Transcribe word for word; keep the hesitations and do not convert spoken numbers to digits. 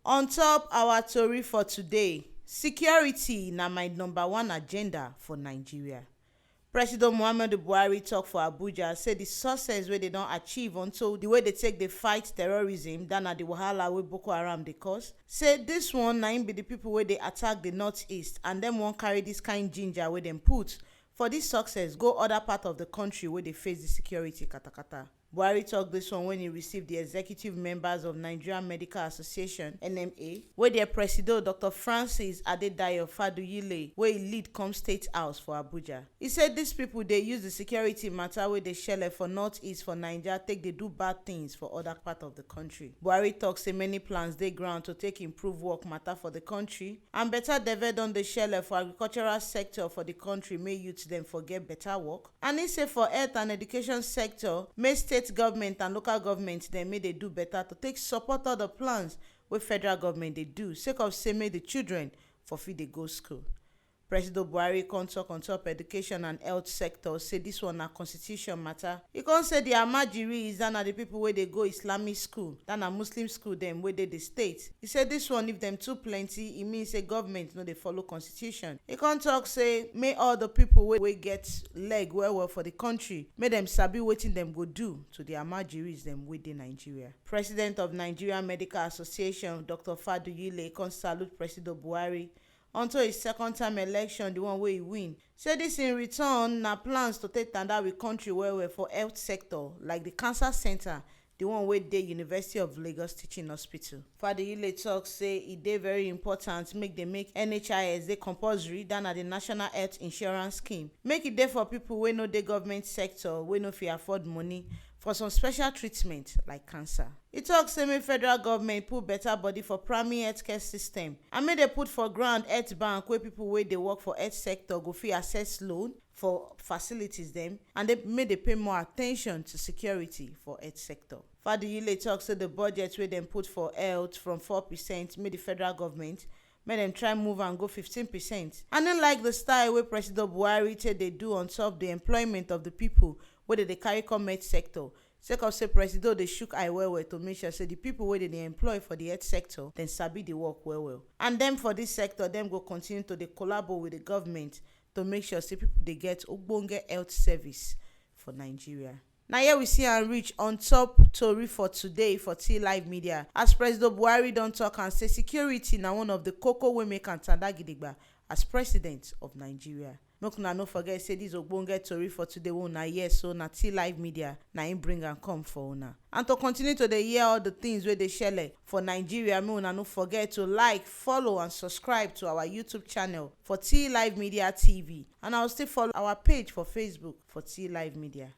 On top our tori for today, security na my number one agenda for Nigeria. President Muhammadu Buhari talk for Abuja say the success wey they don achieve unto the way they take dey fight terrorism, that na the wahala wey Boko Haram dey cause. Say this one na im be the people wey dey attack the northeast and dem wan carry this kind ginger wey dem put for this success go other part of the country wey dey face the security katakata. Buhari talk this one when he receive the executive members of Nigerian Medical Association, N M A, wey their presido, Doctor Francis Adedayo Faduyile, wey he lead come State House for Abuja. He said these people dey use the security matter wey dey shele for northeast for Naija take dey do bad things for other part of the country. Buhari talk say many plans dey ground to take improve work matter for the country, and better deve don dey shele for agricultural sector for the country, make youth dem for get better work. And he say for health and education sector, make state government and local government dem make dey do better to take support all the plans wey federal government dey do, sake of say make the children for fit dey go school. President Buhari come talk on top education and health sector, say this one na constitution matter. He come say the Almajiris, that na the people wey dey go Islamic school, that na Muslim school dem wey dey the state. He say this one, if dem too plenty, e mean say government no dey follow constitution. He come talk say make all the people wey, wey get leg well well for the country, make dem sabi wetin dem go do to the Almajiris dem wey dey Nigeria. President of Nigeria Medical Association, Doctor Faduyile, come salute President Buhari until his second term election, the one wey he win. Say this in return na plans to take tanda with country well well for health sector, like the cancer center, the one wey dey University of Lagos Teaching Hospital. Fadeyile talk say e dey very important make dem make N H I S dey compulsory, that na the National Health Insurance Scheme, make e dey for people wey no dey government sector, wey no fit afford money for some special treatment like cancer. E talk say make federal government put better body for primary healthcare system and make dey put for ground health bank wey people wey dey work for health sector go fit access loan for facilities dem, and dey make dey pay more attention to security for health sector. Fadeyile talk say the budget wey dem put for health from four percent, make the federal government make dem try move am go fifteen percent. I no like the style wey President Buhari take dey do on top the employment of the people wey dey dey carry come health sector, sake of say Presido dey shook eye well well to make sure say the people wey dey dey employ for the health sector dem sabi the work well well, and dem for this sector dem go continue to dey collabo with the government to make sure say people dey get ogbonge health service for Nigeria. Na here we see am reach on top tori for today for T Live Media, as President Buhari don talk and say security na one of the koko wey make am tanda gidigba as president of Nigeria. Make una no forget say this ogbonge tori for today wey una hear so na T Live Media na im bring am come for una. And to continue to dey hear all the things wey dey shele for Nigeria, make una no forget to like, follow and subscribe to our YouTube channel for T Live Media T V. And I will still follow our page for Facebook for T Live Media.